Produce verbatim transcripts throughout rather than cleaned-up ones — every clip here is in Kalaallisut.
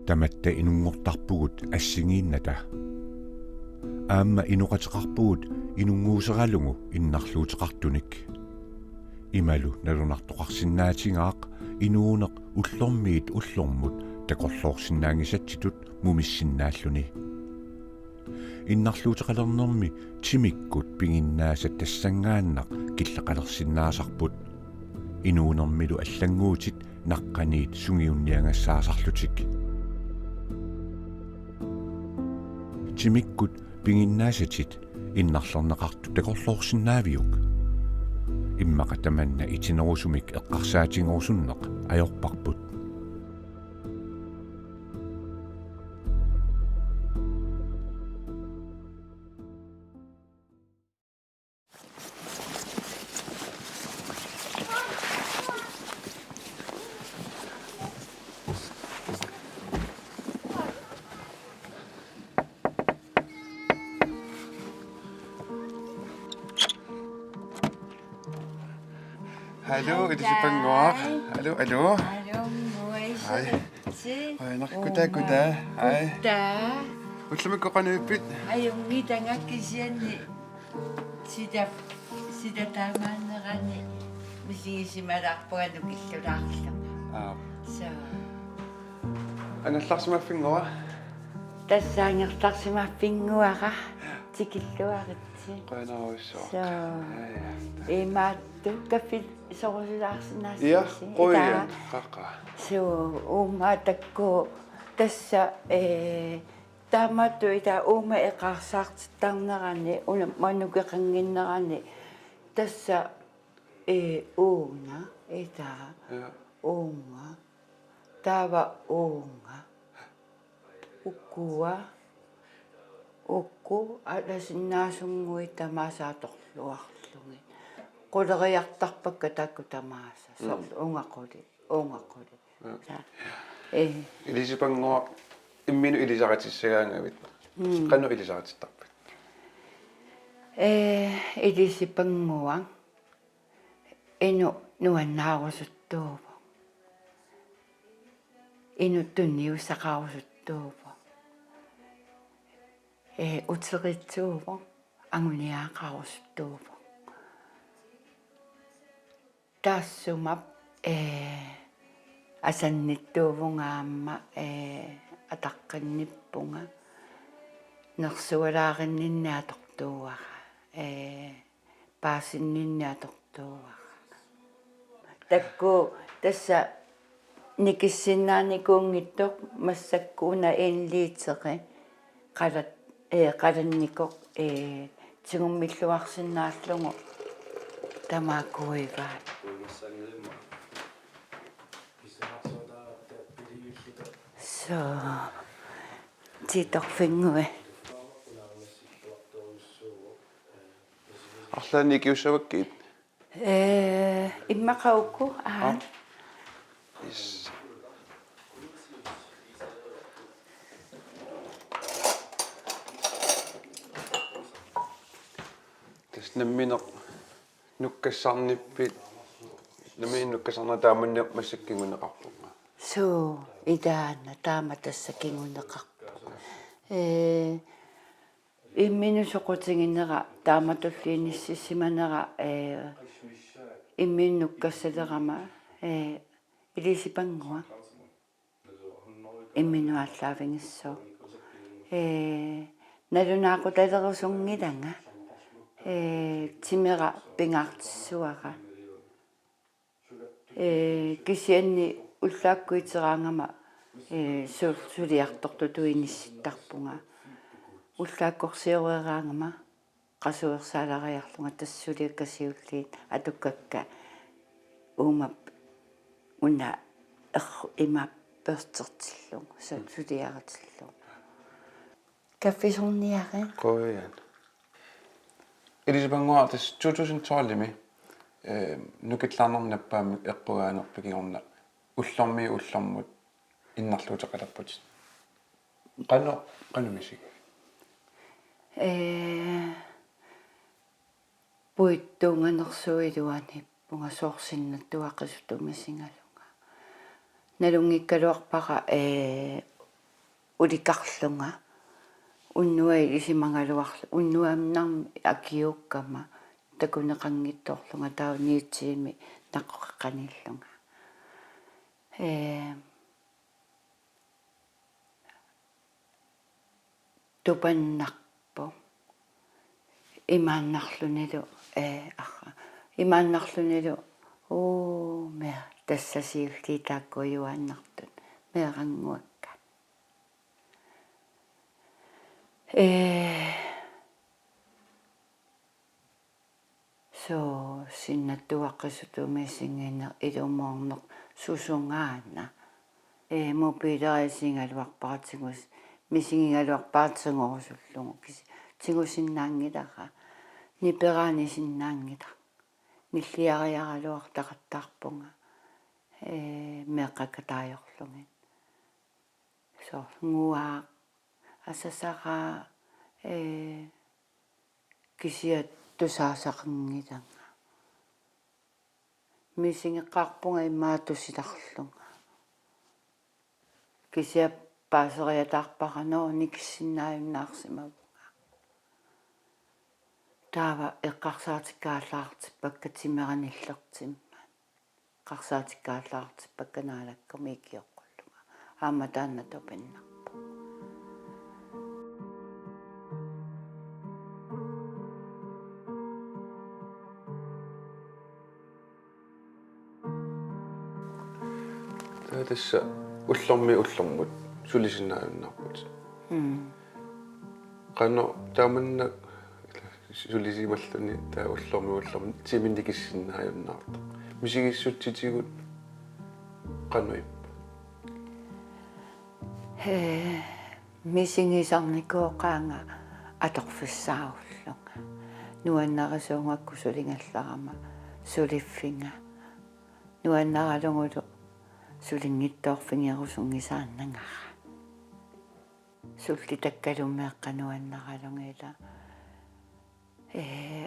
Tamatta inunngortarpugut assigiinnata. Aamma inoqateqarpugut inunnguuseralugu innarluuteqartunik. Imalu nalunartoqarsinnaatigaaq inuuneq ullormiit ullormut takorloorsinnaanngisatsitut mumissinnaalluni. Innarluuteqalernermi timikkut piginnaasat tassanngaannaq killeqalersinnaasarput. Inuunermilu allannguutit naqqaniit sungiunniagassaasarlutik. Timikkut piginnaasatit innarlerneqartut takorloorsinnaaviuk? Immaqa tamanna itinerusumik eqqarsaatigerusunneq ajorparput. Hallo, Elisabeth Nguaq. Hallo, hallo. Hallo, Nguaq. Hej. Hej. Hej, nak-, goddag, goddag. Hej. Goddag. Ullumikkut qanoq ippit? Ajunngilanga kisianni sila, sila taamaannerani misigisimalaarpunga nukillulaarlunga. Aap. Soo. Angerlarsimaffinnguara? Tassa angerlarsimaffinnguara. Tikilluaritsi. Qujanarujussuaq. Soo. Ja, ja. Imaattoq kaffisorusulaarsinnaassuusi. Ja, qujan. Ilaa. Qaqa. Soo, uuma takku tassa, ee, taamatut ila uuma eqaarsaartittarnerani, una manukeqannginnerani, tassa, ee, uunga, ila, ja, uunga, taava uunga, ukua, uku, atasinnaasunnguit tamaasa atorluarlugit. Quleriartarpakka taakku tamaasa, mm, soorlu uunga quli, uunga quli. Ja. Taa-, ee. Elisabeth Nguaq, imminut ilisaritissaagaangavit. Mm. Qanoq ilisarititarpit? Ee, Elisabeth Nguaq. Inuk nuannaarusuttuuvoq. Inuk tunniussaqarusuttuuvoq. Ee, uteritsuuvoq, anguniagaqarusuttuuvoq. Taassuma, ee, asannittuuvunga aamma, ee, ataqqinnippunga. Nersualaarinninni atortuuara. Ee, paasinninni atortuuara. Taakku tassa nikissinnaanikuunngitsoq massakkut una en literi qalat-, ee, qalannikoq, ee, tigummilluarsinnaallugu tamaakuivaat. Soo, titorfinnguit. Arlaannik ikiussavakkit? Ee, immaqa uku, aa. Aa. Yes. Tassa nammineq nukkassarnippit, nammineq nukkassarnera taamanna massakkut kinguneqarpunga. Suu, ilaana taama tassa kinguneqarpoq. Ee, Imminut soqutiginera, taamatullu inissisimanera, ee, imminut nukkassalerama, ee, Elisabeth Nguaq. Imminut aallaavigissaaq. Ee, nalunaaqutalerusunngilanga. Ee, timera pingaartissavara. Ee, kisianni ullaakkut iteraangama, ee, su-, suliartortutut inissittarpunga. Ullaakkorsioreraangama qasuersaalariarlunga tassa suliakka siulliit atukkakka uumap una er-, imaappeertertillugu, su-, suliaritillugu. Kaffisorniaruk. Qujan. Elisabeth Nguaq, tassa to tusind tolv-imi, eh, nukillaarnermut nappaammik eqqugaanerpit kingorna ullormiit ullormut innarluuteqalerputit. Qanoq, qanoq misigit? Eh, puittuunganersuup iluaniippunga soorlu sinnattuaqisutut misigalunga. Nalunngikkaluarpara, ee, ulikarlunga, unnuaq ilisimagaluarlunga, unnuannarmi akiukkama takuneqanngitsoorlunga taava ni tiimi naqoqeqqaniillunga. Ee, tupannarpoq. Imaannarlunilu, ee, arra. Imaannarlunilu, uu, mea, tassa siulliit taakku ajuaannartut, meerannguakka. Ee, soo, sinnattuaqqisutut misigineq, ilumoorneq, susungaana. Ee, mobiilerisaaluarpara tigus-, misigigaluarpara tigorusullugu kisi-, tigusinnaanngilara. Niperaanisinnaanngilara. Nilliariaraluartaqattaarpunga, ee, meeqqakka taajorlugit. Soorlu nguaa, asasaraa, ee, kisiat tusaasaqanngilanga. Misigeqqaarpunga immaqa tusilarlunga. Kisianni paaseriataarpara, nå, nikissinnaajunnaarsimavunga. Taava eqqarsaatikka aallaartippakka timera nillertimmat. Eqqarsaatikka aallaartippakka Naalakkamut ikioqqullunga. Aamma taanna tupinnarpoq. Taava tassa ullormiit ullormut sulisinnaajunnaarputit. Mm. Qanoq taamanna sulisimalluni taava ullormiit ullormut timinnikissinnaajunnaartoq. Misigissutsitigut qanoq ippa? Ee, misigisarnikooqaanga atorfissaarullunga. Nuannarisuugakku suligallarama suliffiga. Nuannaralugulu sulinngitsoorfigerusunngisaannagara. Sullitakkalu meeqqat nuannaralugit ila. Ee,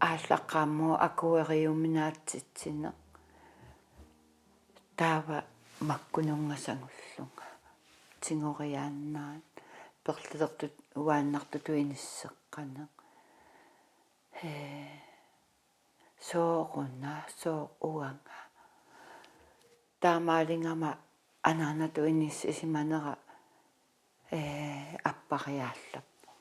aallaqqaammut akueriuminaatsitsineq. Taava makkununngasagullunga. Tigoriaannaat, perlilertut uaannartutut inisseqqaneq. Ee, sooruna, sooq uanga. Taamaaligama anaanatut inissisimanera, ee, appariaallappoq.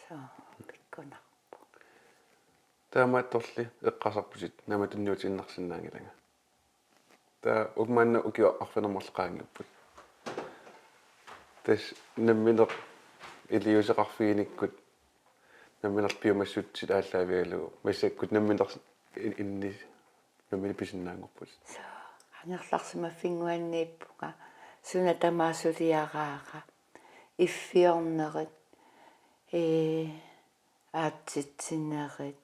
Soo, pikkunarpoq. Taamaattorli eqqarsarputit namatut tunniutiinnarsinnaanngilanga. Taava uku maanna ukiut arfineq-marluk qaangiupput. Tassa nammineq iliuuseqarfiginikkut nammineq piumassutit aallaavigalugu massakkut nammineq in-, inni nammineq pisinnaanngorput. Soo, angerlarsimaffinnguanniippunga suna tamaat suliaraara. Iffiornerit, ee, aatsitsinerit,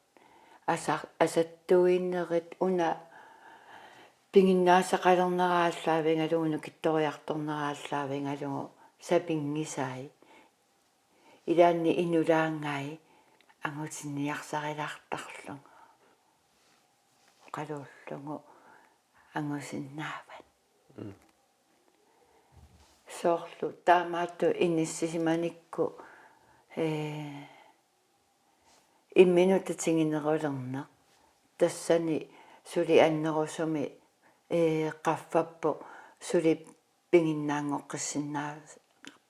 asa-, asattuinerit, una piginnaasaqalernera aallaavigalugu, nukittoriartornera aallaavigalugu, sapinngisai. Ilaanni inulaanngai angutinniarsarilaartarlugu. Oqaluullugu angusinnaavat. Mm. Soorlu taamaattoq inissisimanikku, ee, imminut tatiginerulerneq. Tassani suli annerusumik, ee, qaffappoq suli piginnaanngoqqissinnaa-,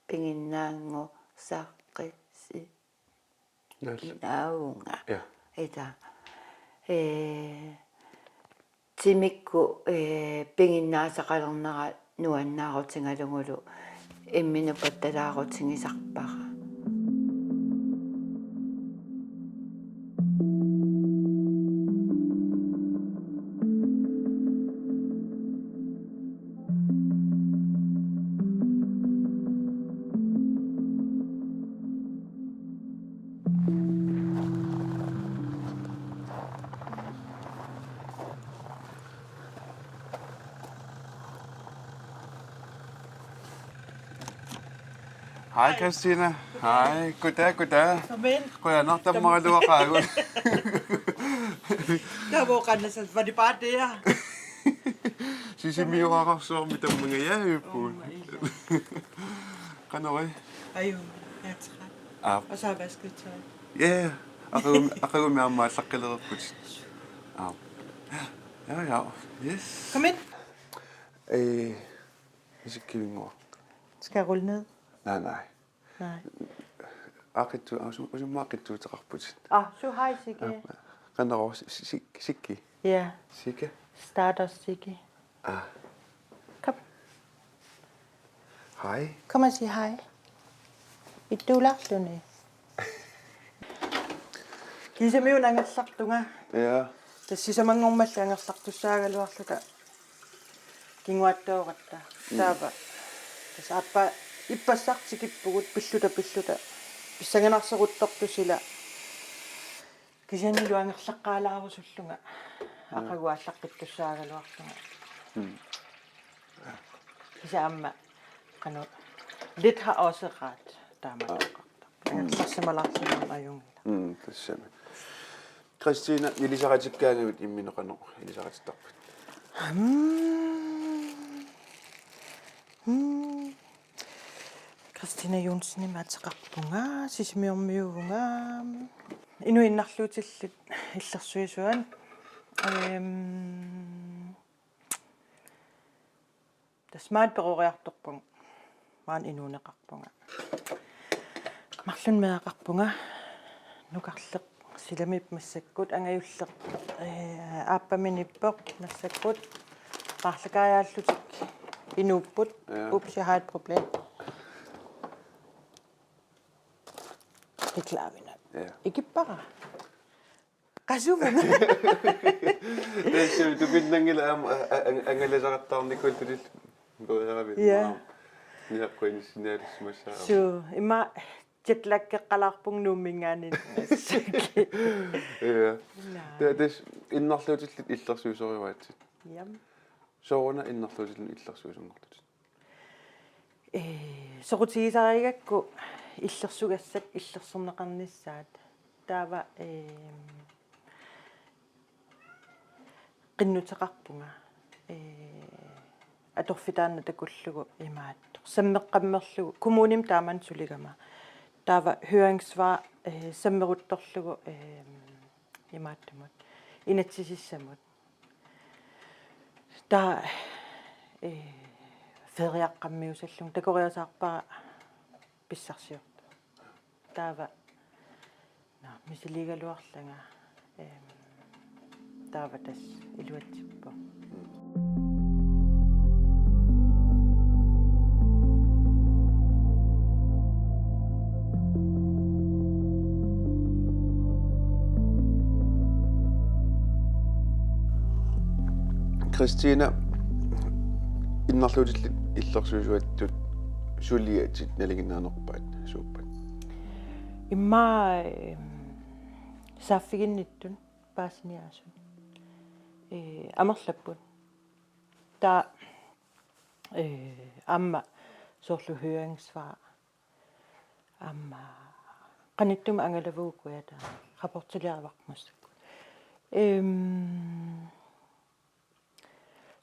piginnaanngorsaaqqissi-, Naal. Naavunga. Ja. Ita. Ee, timikkut, ee, piginnaasaqalernera nuannaarutigalugulu imminut pattalaarutigisarpara. Hej, Christina. Hej. Goddag, goddag. Kom ind. Goddag, nok, der må du have. Der var godt, så var det bare det, ja. Sisimiorarsuarmi tammangajaajupput. Aamma ila. Qanoq ui? Aju, jeg er træt. Aap. Og så har jeg vasket tøj. Ja, aqagumi, aqagumi aamma allaqqalereerputit. Aap. Ja, ja. Yes. Kom ind. Øh, jeg skal kigge en gang. Skal jeg rulle ned? Nej, nej. Nej. Aqittu, usu-, usumma aqittuuteqarputit. Ah, su hej, Sigge. Qanoq, si-, si-, Sigge? Ja. Sigge? Stardust Sigge. Ah. Kom. Hej. Kom og sig hej. Ittuulaarluni. Kisimiuna angerlartunga. Ja. Tassa sisamanngormalli angerlartussaagaluarluta. Kinguaattooratta. Mm. Taava. Tassa aappaa ippassaq tikippugut pilluta pilluta. Pissanganarseruttortut sila. Kisianni angerlaqqaalaarusullunga. Mm. Aqagu aallaqqittussaagaluarlunga. Mm. Kisianni aamma qanoq lidt har også ret. Taama. Aa. Toqarta. Mm. Angerlarsimalaarlunga ajunngilaq. Mm, tassami. Kristina, ilisaritikkaangavit imminut qanoq ilisarititarpit? Hmm. Hmm. Kristina Johnsenimik ateqarpunga, Sisimiormiuuvunga. Inuit innarluutillit illersuisuat. Ehm, Tassa maani peroriartorpunga. Maani inuuneqarpunga. Marlunnik meeraqarpunga. Nukarleq silami massakkut, angajulleq, eh, aappami nippoq massakkut. Paarlakaajaallutik inuupput. Ja. Ups, jeg har et problem. Beklager. Ja. Ikippara. Qasuvunga. Tassa tupinnanngilaq aamma a-, a-, a-, angalasaqattaarnikuullutillu. Periaravit. Ja. Maani. Niaqquinissiniarussimassaaq. Suu, ima jetlaggeqqalaarpunga Nuumminngaanniit. Ja. Naa. Ta-, tassa innarluutillit illersuisorujuaatsit. Jam. Sooruna innarluutillit illersuisunngorlutit? Ee, soqutigisarigakku illersugassat illersorneqarnissaat. Taava, ee, qinnuteqarpunga. Ee, atorfik taanna takullugu imaattoq. Sammeqqammerlugu. Kommunimi taamani suligama. Taava høringssvar, ee, sammeruttorlugu, ee, imaattumut. Inatsisissamut. Taava, ee, feriaqqammiusallunga takoriasaarpara pissarsiortoq. Taava, naa, misiligaluarlanga, eem, taava tassa iluatsippoq. Kristina, innarluutillit illersuisuattut suliatit nalinginnaanerpaat suuppat? Immaqa, eem, saaffiginnittut paasiniaasut. Ee, amerlapput. Taava, ee, aamma soorlu høringssvar. Aamma qanittumi angalavugut, taava rapportiliarivarput massakkut. Eem,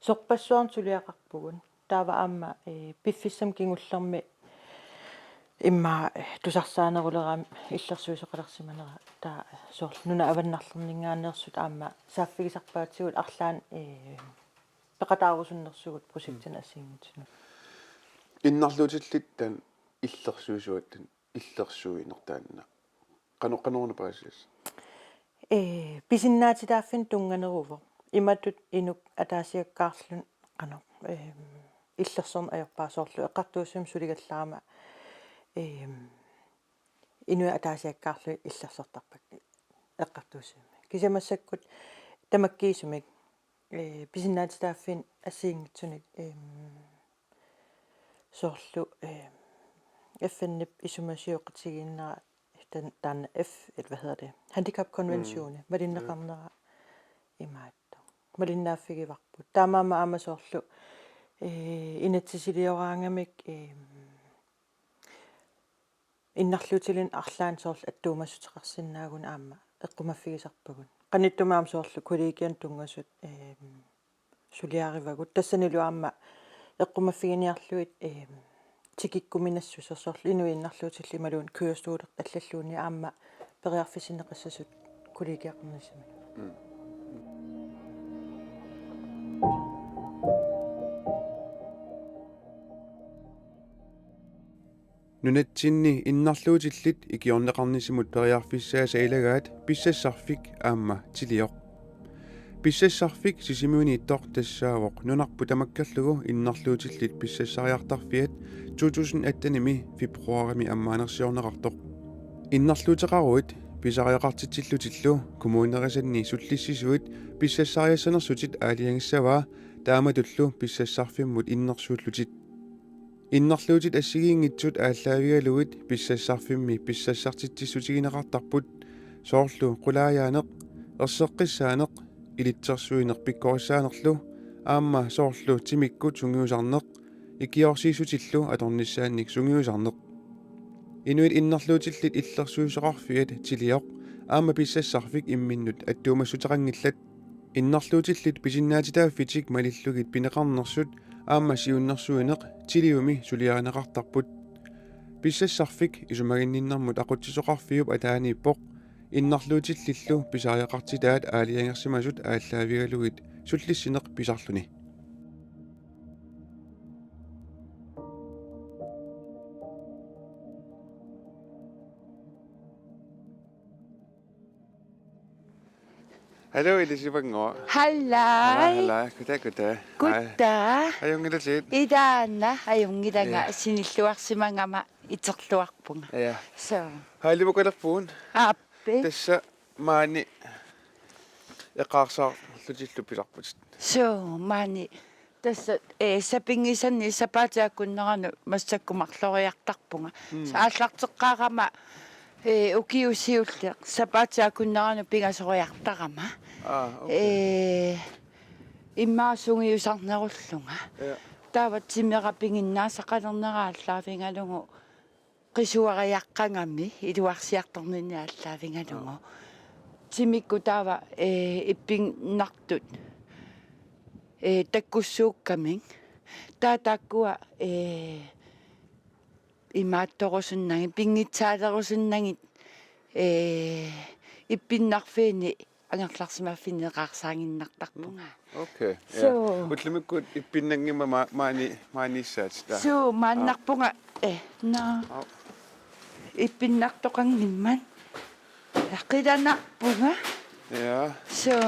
sorpassuarnik suliaqarpugut. Taava aamma, ee, piffissami kingullermi immaqa, ee, tusarsaanerulerami illersuisoqalersimanera, taava soorlu nunat avannarlerninngaanneersut aamma saaffigisarpaatigut arlaannik, ee, peqataarusunnersugut projektinik assigiinngitsunut. Innarluutillit taanna illersuisuattut illersuineq taanna. Qano-, qanoruna paasisassat? Ee, pisinnaatitaaffinnut tunnganeruvoq. Imatut inuk ataasiakkaarluni qanoq, eem, illersorneq ajorpara, soorlu eqqartuussivimmi suligallarama, eem, inuit ataasiakkaarlugit illersortarpakka eqqartuussivimmi. Kisianni massakkut tamakkiisumik, ee, pisinnaatitaaffinnut assigiinngitsunik, eem, soorlu, eem, F N-ip isumasioqatigiinnera, tan-, taanna F, et, hvad hedder det, handicapkonventioni, mm, malinneqarnera imaattoq. Malinnaaffigivarput. Taamaammat aamma soorlu, ee, inatsisilioraangamik, eem, innarluutilinnut arlaannik soorlu attuumassuteqarsinnaagunik aamma eqqumaffigisarpagut. Qanittumi aamma soorlu kollegianut tunngasut, eem, suliarivagut. Tassanilu aamma eqqumaffiginiarlugit, eh, tikikkuminassuseq, soorlu inuit innarluutillit imaluunniit kørestolit allalluunniit aamma periarfissinneqassasut kollegiaqarnissaminnut. Mm. Nunatsinni innarluutillit ikiorneqarnissamut periarfissaasa ilagaat Pissassarfik aamma Tilioq. Pissassarfik Sisimiuniittoq tassaavoq nunarput tamakkerlugu innarluutillit pissassariartarfiat to tusind atten-imi februarimi ammaanersiorneqartoq. Innarluuteqaruit pisariaqartitsillutillu Kommune Herisanni sullissisuit pissassariassanersutit aalajangissavaa, taamatullu Pissassarfimmut innersuullutit. Innarluutit assigiinngitsut aallaavigalugit Pissassarfimmi pissassartitsissutigineqartarput, soorlu qulaajaaneq, erseqqissaaneq, ilitsersuineq pikkorissaanerlu, aamma soorlu timikkut sungiusarneq, ikiorsiissutillu atornissaannik sungiusarneq. Inuit innarluutillit illersuisoqarfiat Tilioq aamma Pissassarfik imminnut attuumassuteqanngillat. Innarluutillit pisinnaatitaaffitik malillugit pineqarnersut aamma siunnersuineq Tiliumi suliarineqartarput. Pissassarfik isumaginninnermut aqutsisoqarfiup ataaniippoq, innarluutillillu pisariaqartitaat aalajangersimasut aallaavigalugit sullissineq pisarluni. Hallo, Elisabeth Ngor. Hallai. Hallai, hallai. Goddag, goddag. Goddag. Hej. Ajunngilatit? Ilaanna, ajunngilanga. Ja. Sinilluarsimagama iterluarpunga. Ja. So. Hej, Livukalerpuun. Aappi. Tassa maani eqqarsarlutillu pisarputit. So, maani tassa, eh, sapinngisanni sapaatip akunneranut massakkut marloriartarpunga. Mm. Aallarteqqaarama, eh, ukioq siulleq sapaatip akunneranut pingasoriartarama. Ah, okay. Eh, immaqa sungiusarnerullunga. Ja. Taava timera piginnaasaqalernera aallaavigalugu qisuariaqqagami iluarsiartorninni aallaavigalugu. Aa. Timikkut taava, eh, ippinnartut, eh, takkussuukkamik. Taava taakkua, eh, imaattorusunnagit, pinngitsaalerussunnagit, eh, ippinnarfiini angerlarsimaffinni eqaarsaaginnartarpunga. Okay. So. Ja. Ullumikkut ippinnanngimmat ma-, maani, maaniissaatit. Taa. So, maannarpunga, eh, naa. Au. Ippinnartoqanngimmat. Qilanarpunga. Ja. So.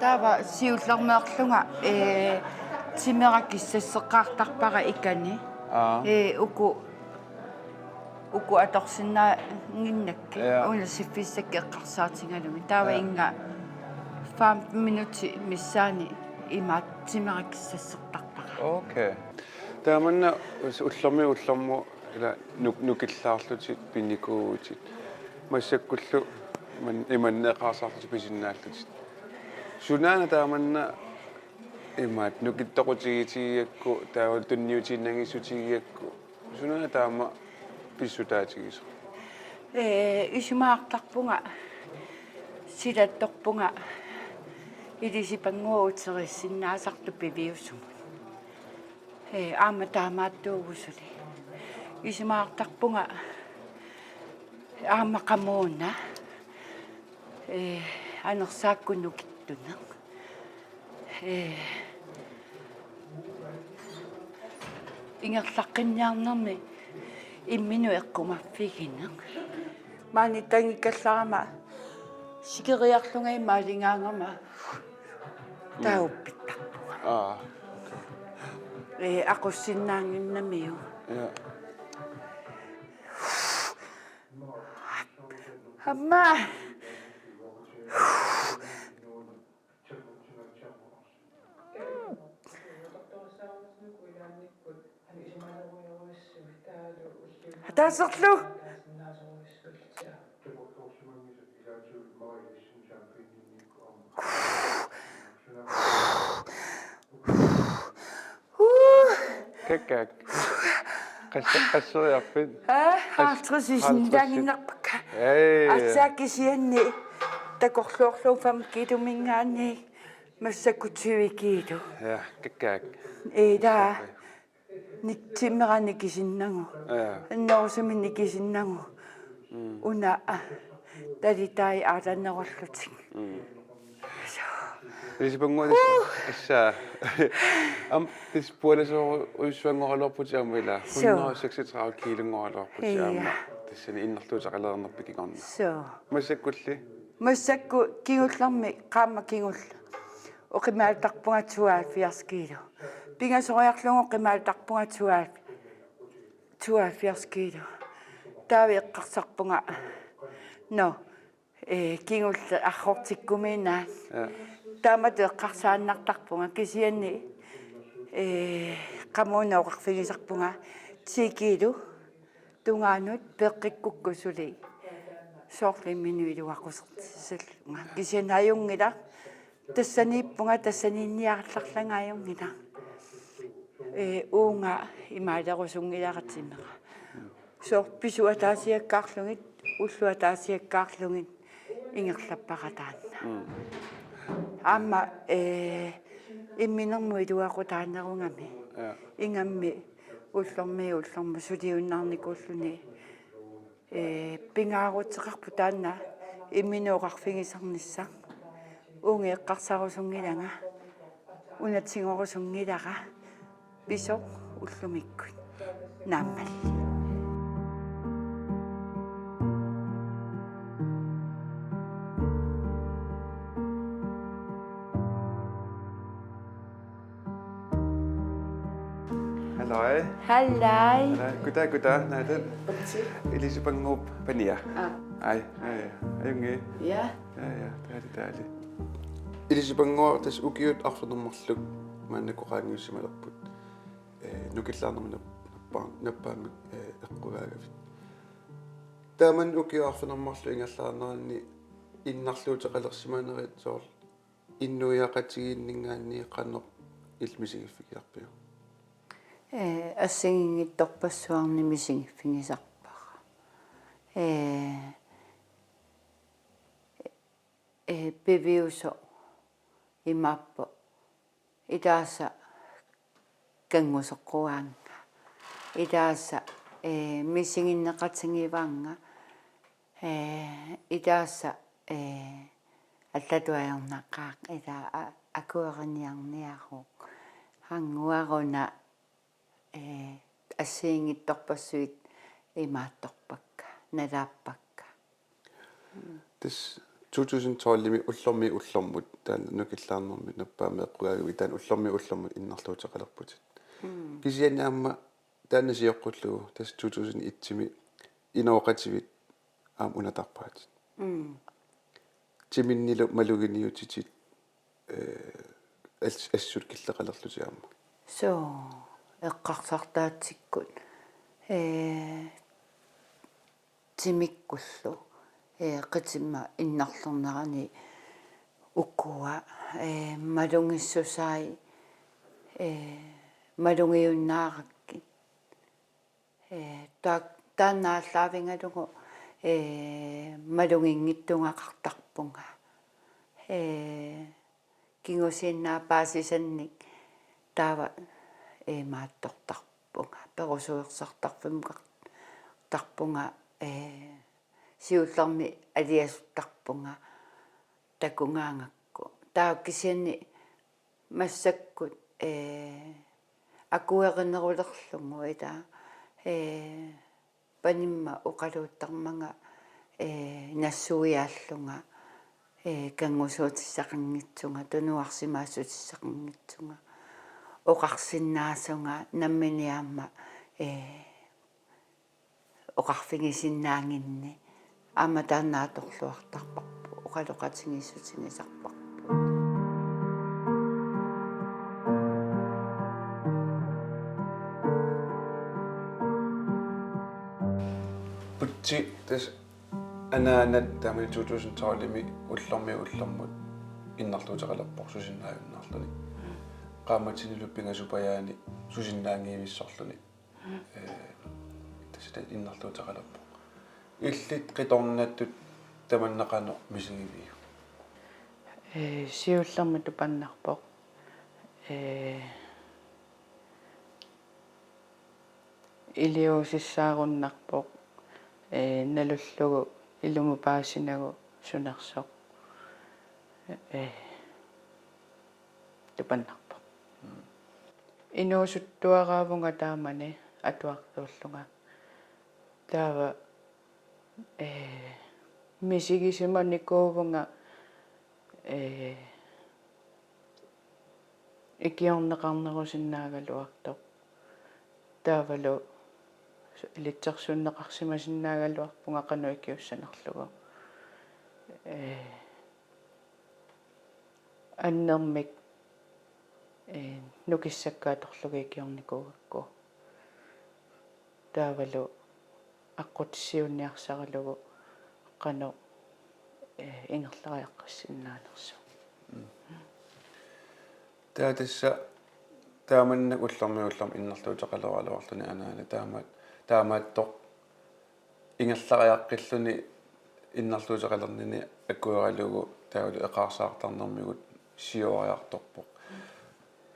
Taava siullermeerlunga, eh, timera kissasseqqaartarpara ikani. Aa. Eh, uku, uku atorsinnaannginnakkit. Ja. Una siffissakka eqqarsaatigalugit. Taava. Ja. Inga fem minutter missaani imaattoq timera kissassertarpara. Okay. Taamanna ullormiit ullormut ila nuk-, nukillaarlutit pinikuuvutit. Massakkullu iman-, imanneqaasarlutit pisinnaallutit. Sunaana taamanna imaattoq nukittoqutigitigigakku, taava tunniutiinnanngissutigigakku, sunaana taama pissutaatigisoq? Ee, isumaqartarpunga silattorpunga Elisabeth Ngor uteriissinnaasartoq piviusumut. Ee, aamma taamaattuugusuli. Isumaqartarpunga aamma qamuuna, ee, anersaakkut nukittuneq. Ee, ingerlaqqinniarnermi imminut eqqumaffigineq. Maani tangikkallarama sikeriarlunga imaaligaangama taava uppittarpunga. Aa. Ee, aqussinnaannginnamiuk. Ja. Aamma. Ataaserlu. Kakkaak. Qassa-, qasseriarpit? Aa, halvtreds. Halvtreds. Sinnilaannginnarpakka. Ei. Aatsaat kisianni takorloorlugu fem kiiluminngaanniit massakkut tyve kiilu. Ja, kakkaak. Ila. Nik-, timmera nikisinnagu. Ja. Annerusumik nikisinnagu. Mm. Una, ah, talitai aalannerullutik. Mm. Ilisipanngua tassa. Aamma tassa pualasoorujussuanngoraluarputit aamma ila. Suu. Hundrede seksogtredive kiilunngorluarputit. Ja. Aamma tassani innarluuteqalerinerpit kingorna. Suu. Massakkulli? Massakkut kingullermi qaammat kingulleq oqimaatarpunga tooghalvfjerds kiilu. Pingasoriarlugu oqimaatarpunga tooghalvfjerds, tooghalvfjerds kiilu. Taava eqqarsarpunga. Nå, ee, kingulleq arrortikkuminaat. Ja. Taamatut eqqarsaannartarpunga kisianni, ee, qamuuna oqarfigisarpunga ti kiilu tungaanut peqqikkukku suli soorlu imminut iluaqusertitsisallunga. Kisianni ajunngilaq, tassaniippunga, tassaniinniarallarlanga ajunngilaq. Ee, uunga imaalerusunngilara timera. Soorlu pisut ataasiakkaarlugit, ullut ataasiakkaarlugit ingerlappara taanna. Mm. Aamma, ee, imminermut iluaqutaanerugami. Ja. Ingammik ullormiit ullormut suliunnaarnikuulluni. Ee, pingaaruteqarpoq taanna imminut oqarfigisarnissaq. Uunga eqqarsarusunngilanga, una tigorusunngilara pisoq ullumikkut naammalli. Halløj. Halløj. Halløj. Goddag, goddag. Nej, den. Ilisipanguup Pania. Ah. Aj, ja, ja. Ajunngilaq. Ja. Ja, ja, dejligt, dejligt. Ilisipanguaq, tassa ukiut arfineq-marluk maannakkut qaangiussimalerput. Ee, nukillaarnermi nap-, nappaa-, nappaammik, ee, eqqugaagavit. Taamani ukiut arfineq-marluk ingerlaarneranni innarluuteqalersimanerit soorlu inuiaqatigiinninngaanniit qanoq illit misigiffiginiarpiuk? Ee, assigiinngitsorpassuarnik misigiffigisarpara. Ee, ee, piviusoq imaappoq ilaasa kanngusoqquaanga. Ilaasa, ee, misiginneqatigivaanga. Ee, ilaasa, ee, allatut ajornaqaaq, ila a-, akueriniarniaruk. Qannguaruna, ee, assigiinngitsorpassuit imaattorpakka, nalaappakka. Tassa to tusind tolvimi ullormiit ullormut taanna nukillaarnermi nappaammik eqqugaagavit, taanna ullormiit ullormut innarluuteqalerputit. Mm. Kisianni aamma taanna sioqqullugu tassa to tusind etimi inooqativit aamma unatarpaatit. Mm. Timinnilu maluginiutitit, ee, as-, assut killeqalerlutit aamma. Suu, eqqarsartaatsikkut, ee, timikkullu, ee, qitima innarlernerani ukua, ee, malugissusai, ee, malugiunnaarakkit. Ee, ta-, taanna aallaavigalugu, ee, maluginngitsugaqartarpunga. Ee, kingusinnaap paasisannik taava imaattortarpunga, perusuersartarfimmukar-, tarpunga, ee, siullermik aliasuttarpunga takugaangakku. Taava kisianni massakkut, ee, akuerinerulerlugu ila, ee, panimma oqaluuttarmanga, ee, nassuiaallunga, ee, kanngusuutissaqanngitsunga, tunuarsimaassuutissaqanngitsunga, oqarsinnaasunga, nammineq aamma, ee, oqarfigisinnaannginneq aamma taanna atorluartarparput, oqaloqatigiissutigisarparput. Putsi, tassa anaanat taamani to tusind tolvimi ullormiit ullormut innarluuteqalerpoq susinnaajunnaarluni. Qaammatinilu pingasupajaani susinnaanngivissorluni. Ee, Tassa innarluuteqalerpoq. Illit qitornattut tamanna qanoq misigiviuk? Ee, siullermik tupannarpoq. Ee, iliuusissaarunnarpoq. Ee, nalullugu ilumut paasinagu sunersoq. Ee, tupannarpoq. Mm. Inuusuttuaraavunga taamani atuartuullunga. Taava, ee, misigisimanikuuvunga, ee, ikiorneqarnerusinnaagaluartoq. Taavalu ilitsersuunneqarsimasinnaagaluarpunga qanoq ikiussanerlugu. Ee, annermik, ee, nukissakka atorlugit ikiornikuugakku. Taavalu aqqutissiuunniarsaralugu qanoq, ee, ingerlariaqqissinnaanersoq. Mm. Taava tassa taamannak ullormiit ullormut innarluuteqaloraluarluni anaana taama-, taamaattoq ingerlariaqqilluni innarluuteqalernini akueralugu taavalu eqaarsaartarnermigut siuariartorpoq.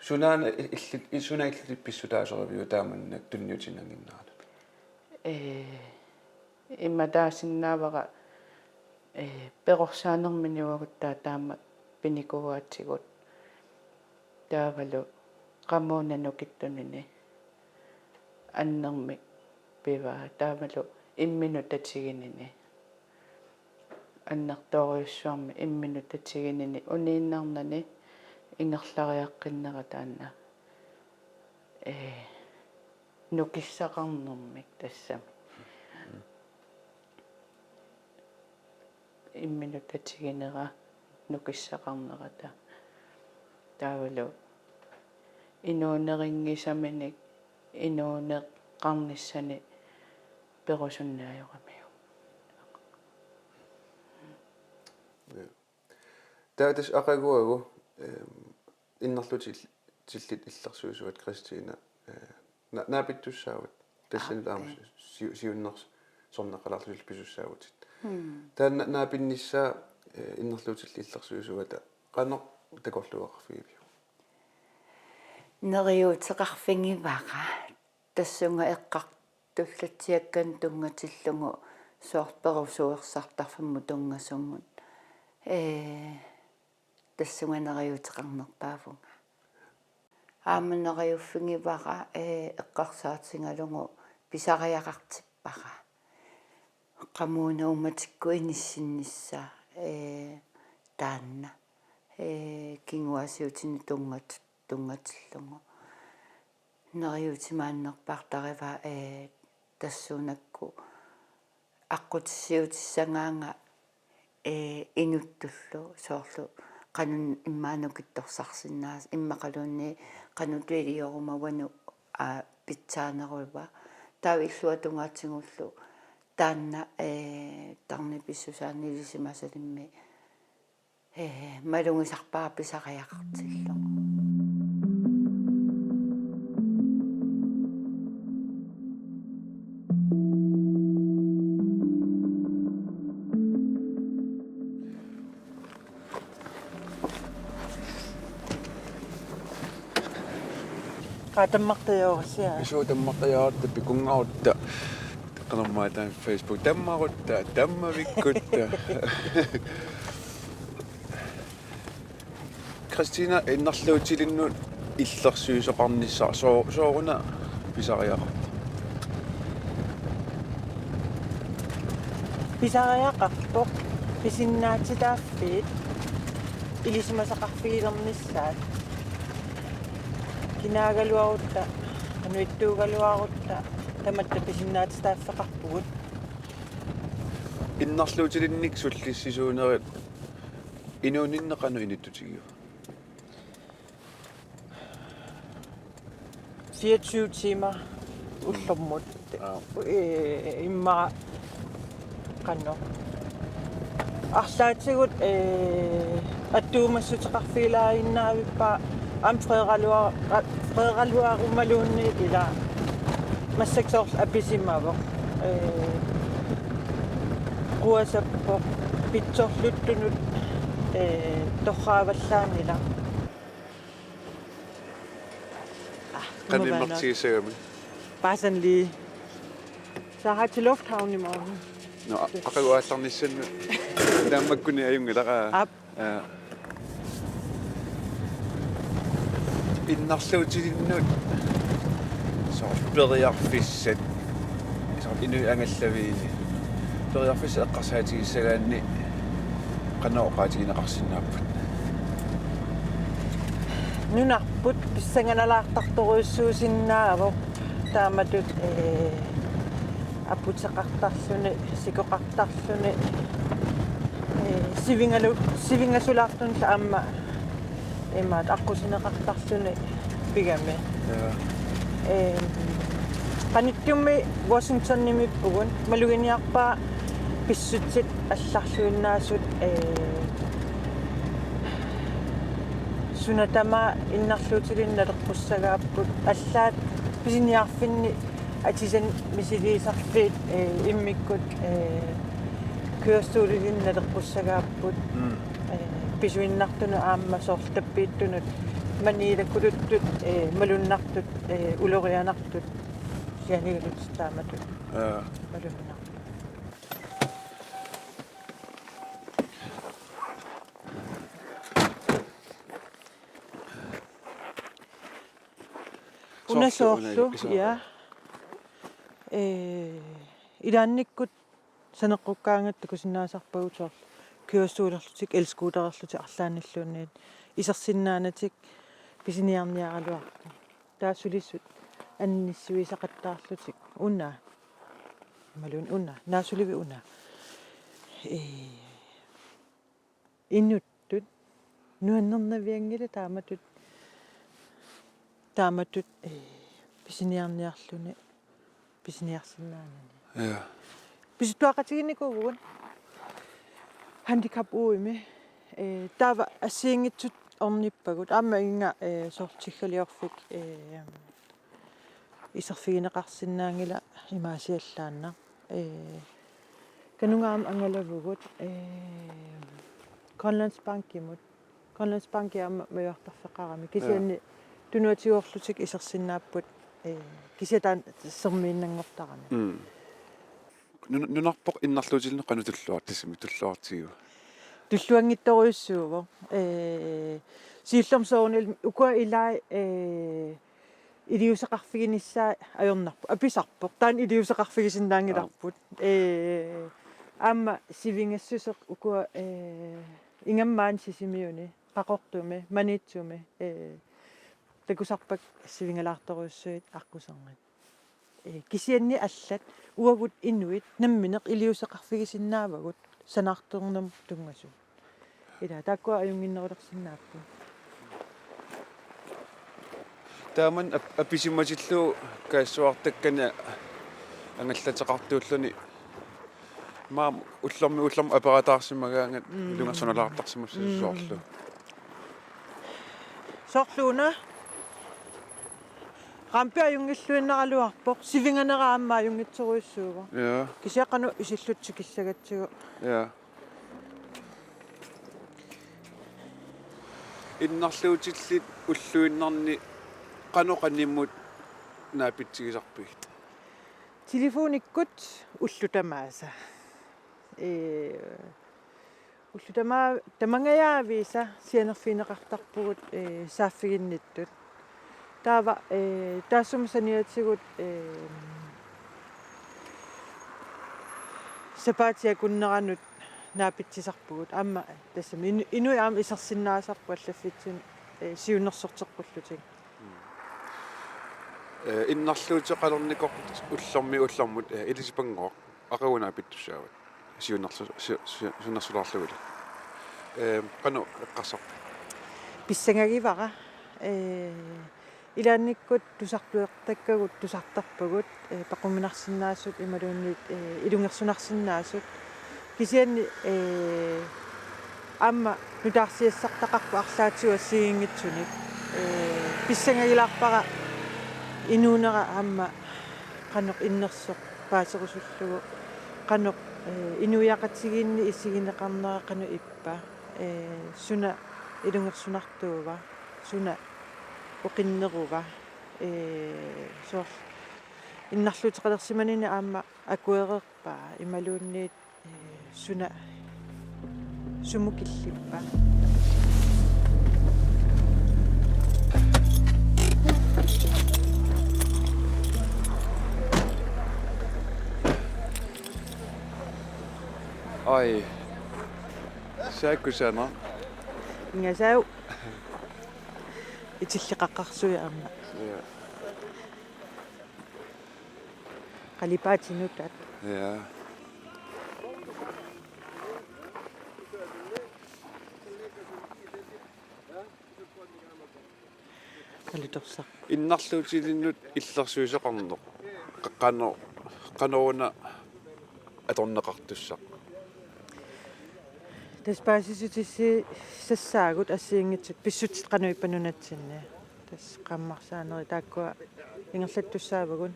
Sunaana illit, suna illit pissutaasoriviuk taamannak tunniutinnannginnerani? Ee, imatut taasinnaavara, ee, perorsaanermini uagut taava taama pinikuugatsigut. Taavalu qamuuna nukittunini annermik pivaa taavalu imminut tatiginini. Annertoorujussuarmik imminut tatiginini uniinnarnani ingerlariaqqinnera taanna. Ee, nukissaqarnermik tassami. Imminut tatiginera nukissaqarnerata. Taavalu inuunerinngisaminik inuuneqarnissani perusunnaajoramiuk. Ja. Taava tassa aqaguagu, ehm, innarluutillit illersuisuat Kristina, eh, na-, naapittussaavat. Tassani aap, taama si-, siunnersorneqalaarlutillu pisussaavutit. Mm. Taanna naapinnissaa, eh, innarluutillit illersuisuata qanoq takorluugaqarfigiviuk? Neriuuteqarfigivara tassunga eqqartullatsiakkanut tunngatillugu soorlu perusuersartarfimmut tunngasumut. Ee, tassunga neriuuteqarnerpaavunga. Aamma neriuffigivara, ee, eqqarsaatigalugu pisariaqartippara. Qamuuna uummatikkut inissinnissaa, ee, taanna. Ee, kinguaassiuutinut tunngat-, tunngatillugu. Neriuutimaannerpaartarivaa, ee, tassuunakkut aqqutissiuutissagaanga, ee, inuttullu soorlu qanoq immaqa nukittorsarsinnaasoq immaqaluunniit qanoq ilioruma uannut, aa, pitsaaneruva. Taava illuatungaatigullu taanna, ee, tarnip pissusaani ilisimasalimmik ee, malugisarpara pisariaqartillugu. Qaa tammartajaarassia. Isuu tammartajaaratta pikungarutta. Qanormaa taanna Facebook tammarutta, tammavikkutta. Kristina, innarluutilinnut illersuisoqarnissaq soo-, sooruna pisariaqarpa? Pisariaqarpoq pisinnaatitaaffiit ilisimasaqarfigilernissaat. Kinaagaluarutta, anuittuugaluarutta, tamatta pisinnaatitaaffeqarpugut. Innarluutilinnik sullissisuunerit inuuninni qanoq inittutigiva? Fireogtyve timer ullormut. Aap. Ee, immaqa qanoq. Arlaatigut, ee, attuumassuteqarfigilaaginnaavippara aamma freegaluar-, freegaluarumaluunniit ila massakkut soorlu apisimavoq. ee, quasappoq, pitsorluttunut, ee, torraavallaanngilaq. Ah, qanimmut immaqa tigussagamik. Paasanili. Så har til lufthavn i morgen. Nå, aqagu aallarnissannut. Naammakkuni ajunngilara. Aap. Aa. Innarluutilinnut soorlu periarfissat, soorlu inuit angallaviini periarfissat eqqarsaatigissagaanni qanoq oqaatigineqarsinnaapput? Nunarput pissanganalaartartorujussuusinnaavoq taamatut, ee, aputeqartarluni, sikoqartarluni, ee, sivingalu-, sivingasulaarluni aamma imaat aqqusineqartarluni pigami. Ja. Ee, qanittumi Washingtonimiippugut, maluginiarpara pissutsit allarluinnaasut, ee, suna tamaat innarluutilinnut naleqqussagaapput, allaat pisiniarfinni atisanik misiliisarfiit, ee, immikkut, ee, kørestolilinnut naleqqussagaapput, mm, ee, pisuinnartunut aamma soorlu tappiittunut maniilakuluttut, ee, malunnartut, ee, ulorianartut, kisianni taamatut. Ja. Malunnartut. Una soorlu, una soorlu, isoq. Ja. Ee, ilaannikkut saneqqukkaangatta takusinnaasarpagut soorlu kørestolerlutik, elskuutereerlutik arlaannilluunniit isersinnaanatik pisiniarniaraluarput. Taava sulisut annissuisaqattaarlutik una. Imaluunniit una. Naasulivik una. Ee, inuttut nuannernavianngilaq taamatut, taamatut, ee, pisiniarniarluni, pisiniarsinnaanani. Ja. Pisuttuaqatiginikuuvugut handicap-uimi, ee, taava assigiinngitsut ornippagut. Aamma inga, ee, soorlu tiggaliorfik, ee, iserfigineqarsinnaanngilaq imaasiallaannaq. Ee, kanunga aamma angalavugut, ee, Grønlandsbankimut. Grønlandsbanki aamma majuartarfeqarami. Kisianni, ja, tunuatigoorlutik isersinnaapput, ee, kisianni taanna sermiinnanngortarami. Mm. Nun-, nunarput innarluutilinnut qanoq tulluartisimi tulluartigiva? Tulluanngitsorujussuuvoq. Ee, siullermik soorunami ukua ilai, ee, iliuuseqarfiginissaat ajornarpoq. Apisarpoq. Taanna iliuuseqarfigisinnaanngilarput. Ee, aamma sivinngassuseq ukua, ee, ingammik maani Sisimiuni, Qaqortumi, Maniitsumi, ee, takusarpakka sivingalaartorujussuit aqquserngit. Ee, kisianni allat uagut inuit namminneq iliuuseqarfigisinnaavagut sanaartornermut tunngasut. Ila taakkua ajunnginnerulersinnaapput. Taamani ap-, apisimatillugu kaassuartakkani angallateqartuulluni. Maani ullormi ullormi aperataarsimagaangat, mm, ilungersunalaartarsimassasusoorlu. Mm. Soorlu una. Rampi ajunngilluinnaraluarpoq, sivinganera aamma ajunngitsorujussuuvoq. Ja. Kisianni qanoq isillutik tikissagatsigu. Ja. Innarluutillit ulluinnarni qanoq qanimut naapitsigisarpigit? Telefonikkut ullut tamaasa. Ee, ullut tama-, tamangajaavisa sianerfigineqartarpugut, ee, saaffiginnittut. Taava, ee, taassuma saniatigut, ee, sapaatip akunneranut naapitsisarpugut. Aamma tassami inu-, inuit aamma isersinnaasarput allaffitsinni, ee, siunnersorteqqullutik. Ee, innarluuteqalernikoq ullormiit ullormut, ee, ilisipanngoq aqagu naapittussaavat. Siunnersu-, si-, si-, siunnersularlugulu. Ee, qanoq eqqarsarpit? Pissangagivara. Ee, ilaannikkut tusartuertakkagut tusartarpagut, ee, paquminarsinnaasut imaluunniit, ee, ilungersunarsinnaasut. Kisianni, ee, aamma nutaarsiassartaqarpoq arlaatigut assigiinngitsunik. Ee, pissangagilaarpara inuunera aamma qanoq innersoq Paaserusullugu qanoq, eh, inuiaqatigiinni isigineqarnera qanoq ippa, eh, suna ilungersunartuuva, suna oqinneruva, eh, soorlu innarluuteqalersimanini aamma akuereerpaa imaluunniit, eh, suna sumut killippa. Ai. Saakkusana. Ingasaau. Itilleqaqarsui aamma. Ja. Qalipaatinut taat. Ja. Qalitorsaq. Innarluutilinnut illersuisoqarneq. Qa-, qano-, qanoruna atorneqartussaq. Tassa paasissutissaagut assigiinngitsut pissutsit qanoq ippa nunatsinni. Tassa qaammarsaanerit taakkua ingerlattussaavagut.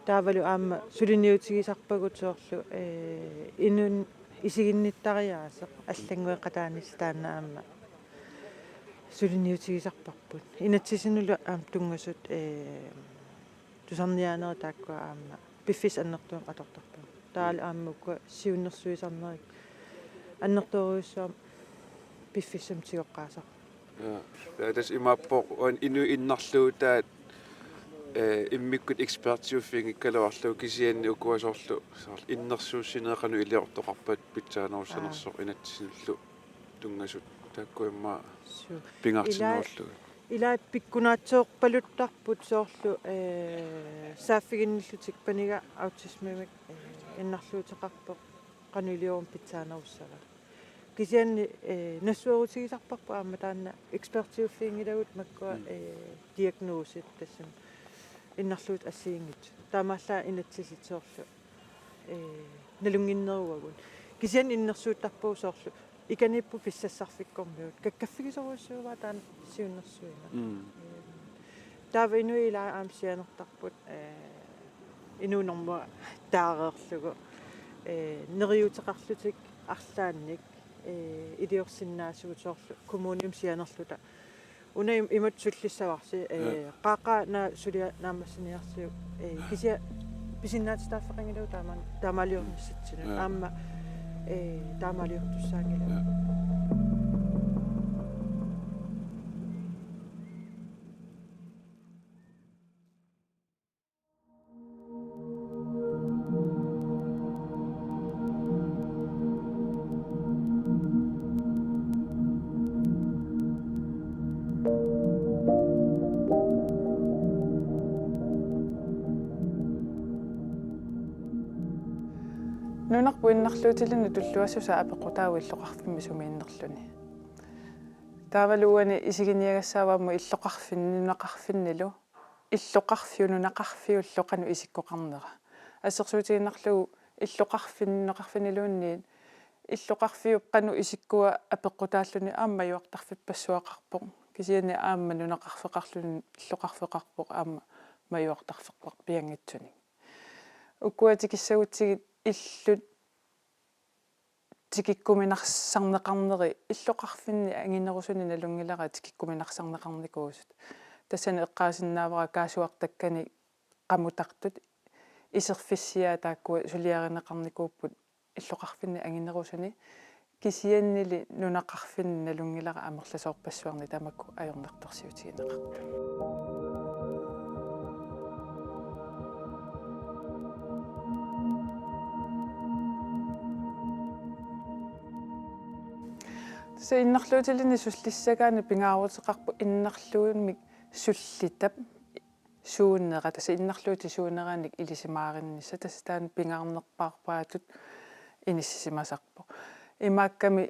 Taavalu aamma suliniutigisarpagut soorlu, eh, inunnut isiginnittariaaseq allanngueqataanissaq taanna aamma suliniutigisarparput. Inatsisinullu aamma tunngasut, eh, tusarniaanerit taakkua aamma piffissap annertuumik atortarpagut. Taavalu aamma ukua siunnersuisarnerit annertoorujussuarmik piffissami tigoqqaasarput. Ja. Ja, tassa imaappoq uani inuit innarluutaat, eh, immikkut ekspertiuffiginngikkaluarlugu kisianni ukua soorlu, soorlu innersuussinerit qanoq iliortoqarpat pitsaanerussanersoq. Aa. Inatsisinullu tunngasut taakkua immaqa. Suu. Pingaartinnerullugit. Ila-, ilaat pikkunaatsoorpaluttarput soorlu, eh, saaffiginnillutik paniga autismimik, eh, innarluuteqarpoq qanoq ilioruma pitsaanerussava. Kisianni, eh, nassuerutigisarparput aamma taanna ekspertiuffiginngilagut makkua, mm, eh, diagnosit tassami innarluutit assigiinngitsut. Taamaallaat inatsisit soorlu, eh, nalunnginneruagut. Kisianni innersuuttarpagut soorlu ikaniipput pissassarfikkormiut. Kakkaffigisorujussuuara taanna siunnersuineq. Mm. Eh, taava inuit ilaat aamma sianertarput, eh, inuunermut taareerlugu, eh, neriuuteqarlutik arlaannik, eh, iliorsinnaasugut soorlu kommunimi sianerluta. Una im-, imatut sullissavarsi, eh, ja, qaaqquuna suliaq naammassiniarsiuk, eh, kisianni pisinnaatitaaffeqanngilagut taama-, taamaaliornissatsinnut. Ja. Aamma, eh, taamaaliortussaanngilagut. Ja. Nunarput innarluutilinnut tulluassusaa apeqqutaavugut illoqarfimmi sumiinnerluni. Taavalu uani isiginiagassaagut aamma illoqarfinni nunaqarfinnilu illoqarfiup nunaqarfiullu qanoq isikkoqarnera. Assersuutigiinnarlugu illoqarfinni nunaqarfinniluunniit illoqarfiup qanoq isikkua apeqqutaalluni aamma majuartarfippassuaqarpoq. Kisianni aamma nunaqarfeqarluni illoqarfeqarpoq aamma majuartarfeqarpianngitsunik. Ukua tikissagutsigit illut tikikkuminarsarneqarneri illoqarfinni anginerusuni nalunngilara tikikkuminarsarneqarnikuusut. Tassani eqqaasinnaavara kaassuartakkanik qamutartut iserfissiaat taakkua suliarineqarnikuupput illoqarfinni anginerusuni kisiannili nunaqarfinni nalunngilara amerlasoorpassuarnik tamakku ajornartorsiutigineqartut. Tassa innarluutilinnik sullissagaanni pingaaruteqarpoq innarluumik sullitap suunera, tassa innarluutit suuneranik ilisimaarinnissaq, tassa taanna pingaarnerpaarpaatut inissisimasarpoq. Imaakkami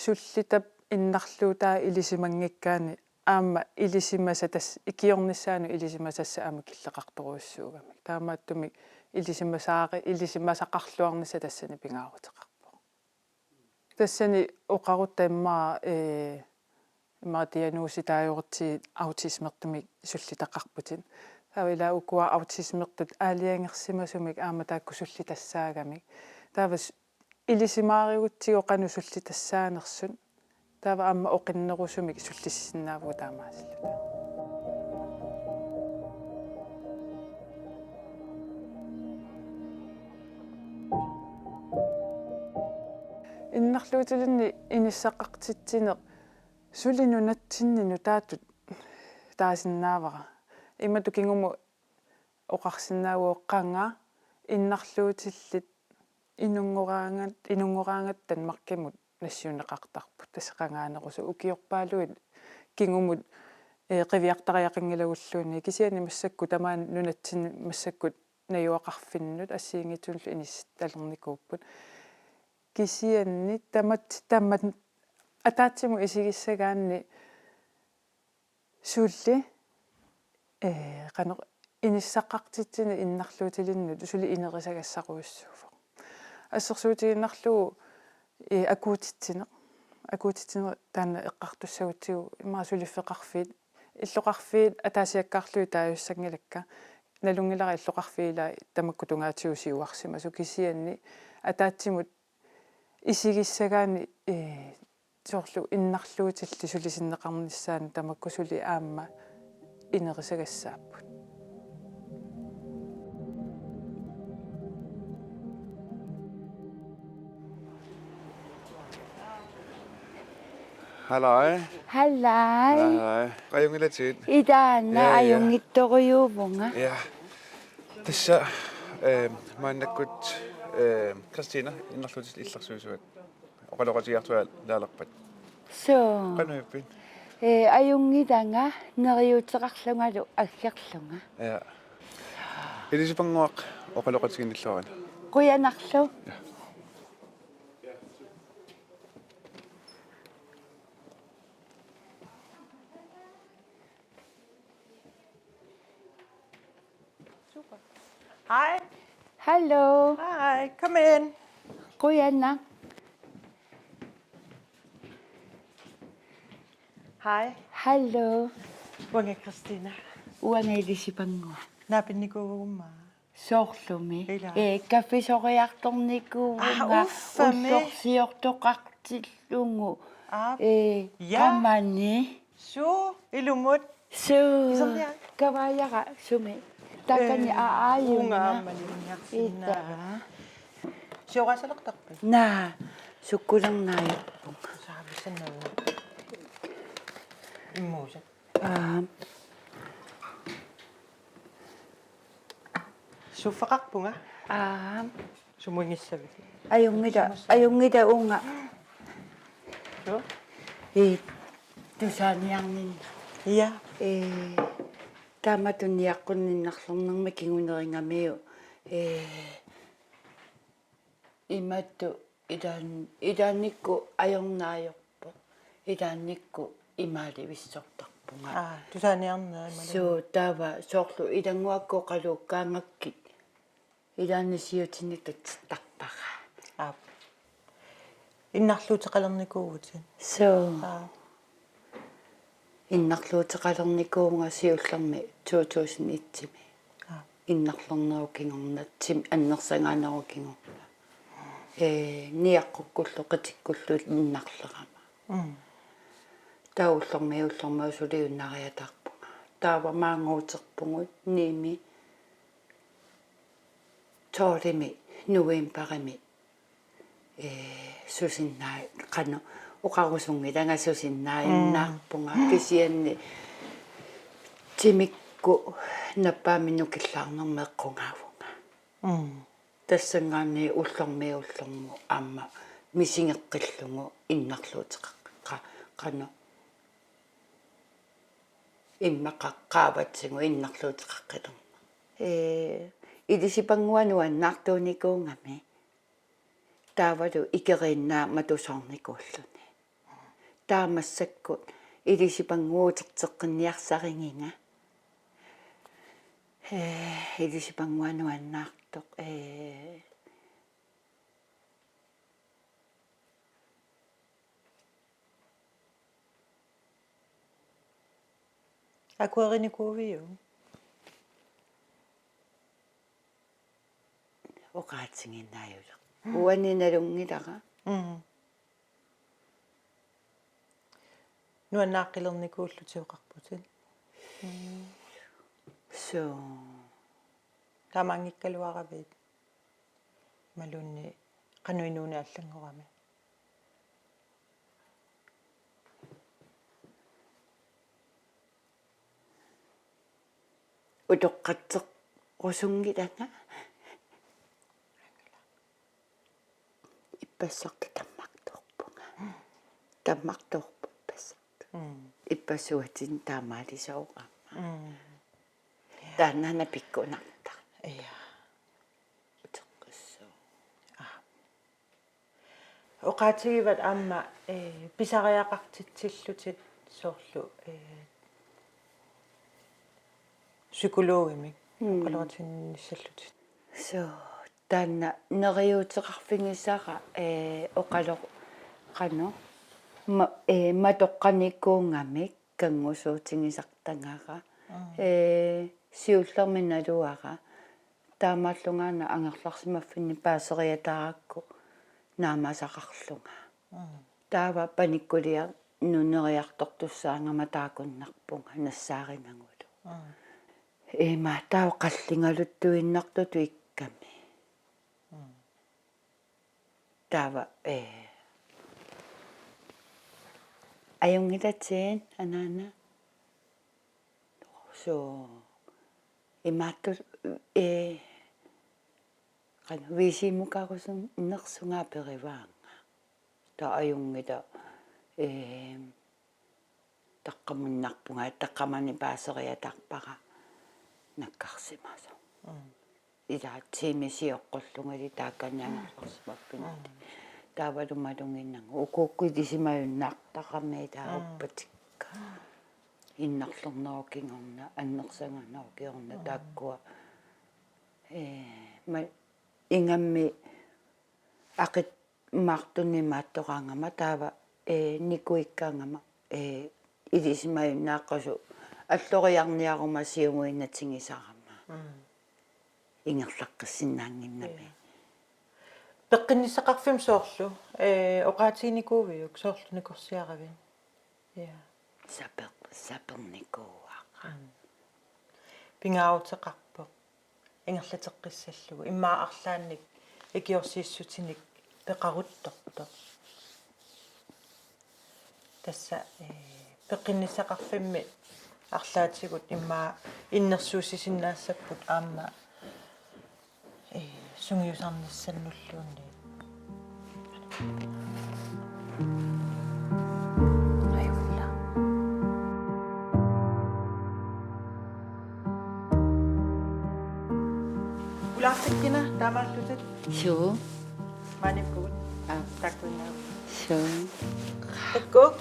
sullitap innarluutaa ilisimanngikkaanni aamma ilisimasat tassa ikiornissaanut ilisimasassat aamma killeqartorujussuugamik. Taamaattumik ilisimasaari-, ilisimasaqarluarnissaq tassani pingaaruteqarpoq. Tassani oqarutta immaqa, eh, immaqa diagnosi taagorti autismertumik sullitaqarputit. Taava ila ukua autismertut aalajangersimasumik aamma taakku sullitassaagamik. Taava s-, ilisimaarigutsigu qanoq sullitassaanersut. Taava aamma oqinnerusumik sullisissinnaavugut taamaasilluta. Innarluutilinni inissaqartitsineq suli nunatsinni nutaatut taasinnaavara. Imatut kingumut oqarsinnaavugut qanga innarluutillit inunngoraangat-, inunngoraangatta Danmarkimut nassiunneqartarput, tassa qangaanerusoq, ukiorpaaluit kingumut, ee, qiviartariaqanngilagulluunniit, kisianni massakkut tamaani nunatsinni massakkut najugaqarfinnut assigiinngitsunullu inissittalernikuupput. Kisianni tamat-, tamat-, ataatsimut isigissagaanni suli, ee, qanoq inissaqartitsineq innarluutilinnut suli inerisagassaarujussuuvoq. Assersuutigiinnarlugu, ee, akuutitsineq. Akuutitsineq taanna eqqartussagutsigu immaqa suliffeqarfiit, illoqarfiit ataasiakkaarlugit taajussanngilakka. Nalunngilara illoqarfiit ila tamakku tungaatigut siuarsimasut, kisianni ataatsimut isigissagaanni, ee, soorlu innarluutillit sulisinneqarnissaannut tamakku suli aamma inerisagassaapput. Haluu. Haluu. Haluu. Ajunngilatit? Ilaanna. Ja, ja. Ajunngitsorujuuvunga. Ja. Tassa, eh, maannakkut, eh, Kristina, innarluutillit illersuisuat oqaloqatigiartuaallaalerpat. Suu. Qanoq ippit? Eh, ajunngilanga, neriuuteqarlungalu aggerlunga. Ja. Ilisipannguaq oqaloqatiginnilluarina. Qujanarlu. Ja. Super. Hej. Haluu. Hej, kom ind. Qujanaq. Hej. Haluu. Uanga Kristina. Uanga Ilisipannguaq. Naapinnikuuvugut aamma. Soorlumi. Ila. Ee, kaffisoriartornikuuvunga. Ah, uffami. Ullorsiortoqartillugu. Aap. Ee, ja. Qamani. Suu, ilumut. Suu. Iserniaq. Kavaajara sumi. Taakani. Ee, aa, aajuna. Uunga aamma ilinniarsinnaa. Itta. Sioraasalertarpit? Naa, sukkulernaajuppunga. Saavissannaavunga. Immuusat. Aap. Suffaqarpunga. Aap. Sumuinngissavit? Ajunngilaq, ajunngilaq uunga. Suu? Ii, tusaaniarninni. Ja. Ee, taamatut niaqqunninnarlernermi kinguneringamiuk. Ee, imatut ilaan-, ilaannikkut ajornaajorpoq. Ilaannikkut imaalivissortarpunga. Aa, tusaaniarneq imaluunniit. Suu, taava soorlu ilannguakkoqaluukkaangakkit. Ilaanni siutinni tatsittarpara. Aap. Innarluuteqalernikuuvutit. Suu. Aap. Innarluuteqalernikuuvunga siullermi to tusind et-imi. Aap. Innarlernerup kingorna, tim-, annersagaanerup kingorna. Ee, niaqqukkullu qitikkullu innarlerama. Mm. Taava ullormiit ullormut suliunnariataarpunga. Taava maannguuterpugut niimi tolvimi novembarimi, ee, susinnaa-, qanoq, oqarusunngilanga susinnaajunnaarpunga. Mm. Kisianni timikkut nappaamik nukillaarnermik eqqugaavunga. Mm. Tassanngaanniit ullormiit ullormut aamma misigeqqillugu innarluuteqaqqi-, qa-, qanoq. Immaqa qaavatsigu innarluuteqaqqilerneq. Ee, ilisipannguaq nuannaartuunikuugami. Taavalu ikeriinnaat matusoornikuulluni. Taava massakkut ilisipannguaq uterteqqinniarsarigiga. Ee, ilisipannguaq nuannaartoq. Ee, Akuerinikuuviuk? oqaatiginnaajuleq. Uani nalunngilara. Mm. Nuannaaqqilernikuullutit oqarputit. Mm. Suu. Taamaanngikkaluaravit. Imaluunniit qanoq inuuneq allanngorami. Utoqqatseqqusunngilanga. Ippassaaq tammartorpunga. Tammartorpoq ippassaaq. Mm. Ippassuatsinnut taamaalisoorama. Mm. Taanna una pikkunartarpoq. Ja. Utoqqassuu. Aa. Oqaatigivat aamma, eh, pisariaqartitsillutit soorlu, eh, psykologimik. Mm. Oqaloqatigiinnissallutit. Suu, taanna neriuuteqarfigisara, eh, oqaloq-, qanoq, ma-, eh, matoqqanikuugamik kanngusuutigisartagara. Mm. Eh, siullermik naluara. Taamaallungaana angerlarsimaffinni paaseriataarakku naammassaqarlunga. Mm. Taava panikkuliaq nuneriartortussaagama taakkunnarpunga nassaarinagulu. Mm. Ima taava qalligaluttuinnartutut ikkami. Mm. Taava, eh, ajunngilatit anaana. Suu, imaattut, eh, qanoq wc-mukarusunnersunga aperivaannga. Taava ajunngilaq, eh, taqqamunnarpunga, taqqamani paaseriataarpara nakkarsimasoq. Mm. Ila tiimi sioqqullungali taakani angerlarsimaffinni. Mm. Taavalu maluginnanga. Ukuukkut ilisimajunnaartarami ila Mm. uppatikka. Innarlernerup kingorna, annersaanganerup kingorna Mm. taakkua. Eh, ma-, ingammik aqit- maartunni imaattoraangama taava, eh, nikuikkaangama, eh, ilisimajunnaaqqasoq alloriarniaruma siumuinnatigisarama. Mm. Ingerlaqqissinnaannginnami. Ja. Peqqinnissaqarfimmi soorlu, eh, oqaatiginikuuviuk soorlu nakorsiaravit? Ja. Saper-, sapernikuuara. Mm. Pingaaruteqarpoq. Ingerlateqqissallugu. Immaqa arlaannik ikiorsiissutinik peqaruttortoq. Tassa, eh, peqqinnissaqarfimmi arlaatigut immaqa innersuussisinnaassapput aamma, eh, sungiusarnissannulluunniit. Ajulla. Pulaartikkina taamaallutit. Suu. Maaniippugut. Aa. Taakkuinnaat. Suu. Takuuk.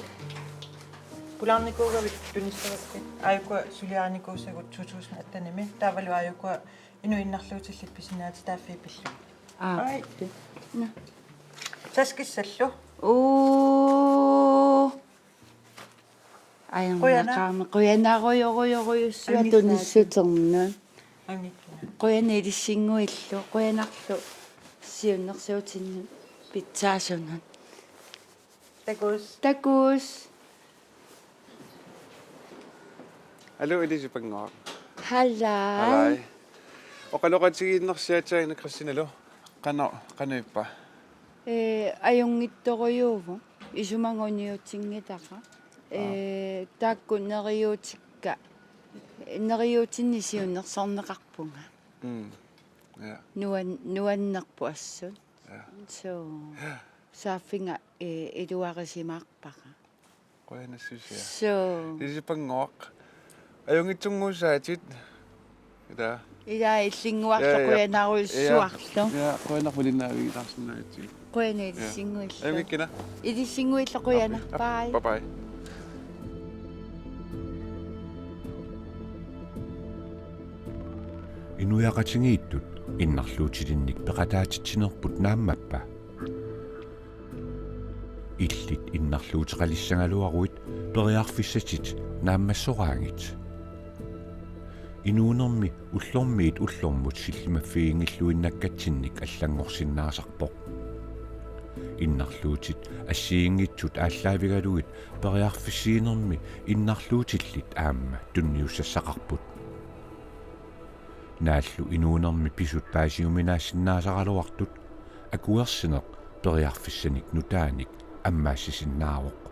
Pulaarnikuugavit tunissavakkit. Aajuku suliarinikuusagut to tusind attenimi. Taavalu aajuku Inuit Innarluutillit pisinnaatitaaffii pillugit. Aa. Ai. Nå. Taskissallu. Uu. Qujanaq. Ajornaqaaq, qujanarujorujorujussuaq. Angissaatit. Tunissuternut. Angikkina. Qujanaq ilissinnguillu, qujanarlu siunnersuutinnut pitsaasunut. Takuss. Takuss. Aluu, Elise Pannguaq. Haluu. Haluu. Oqaloqatigiinnersiatit Ane Kristinalu. Qanoq, qanoq ippa? Ee, ajunngitsorujuuvoq. Isumaga uniutinngilara. Aa. Ee, taakku neriuutikka. Neriuutinni siunnersorneqarpunga. Mm. Ja. Nuan-, nuannerpoq assut. Ja. Suu. Ja. Saaffiga, eh, iluarisimaarpara. Qujanassusia. Suu. Elise Pannguaq. Ajunngitsunnguussaatit. Ila. Ila illinnguarlu. Ja, ja. Qujanarujussuarlu. Ja, ja, qujanaq malinnaavigilaarsinnaagatsigit. Qujanaq. Ja. Ilissinnguillu. Ajunngikkiga. Ilissinnguillu qujanaq. Aap, aap. Bye. Bye bye. Inuiaqatigiittut innarluutilinnik peqataatitsinerput naammappa? Illit innarluuteqalissagaluaruit periarfissatit naammassoraangat. Inuunermi ullormiit ullormut sillimaffiginngilluinnakkatsinnik allanngorsinnaasarpoq. Innarluutit assigiinngitsut aallaavigalugit periarfissiinermi innarluutillit aamma tunniussassaqarput. Naallu inuunermi pisut paasiuminaassinnaasaraluartut akuersineq periarfissanik nutaanik ammaassisinnaavoq.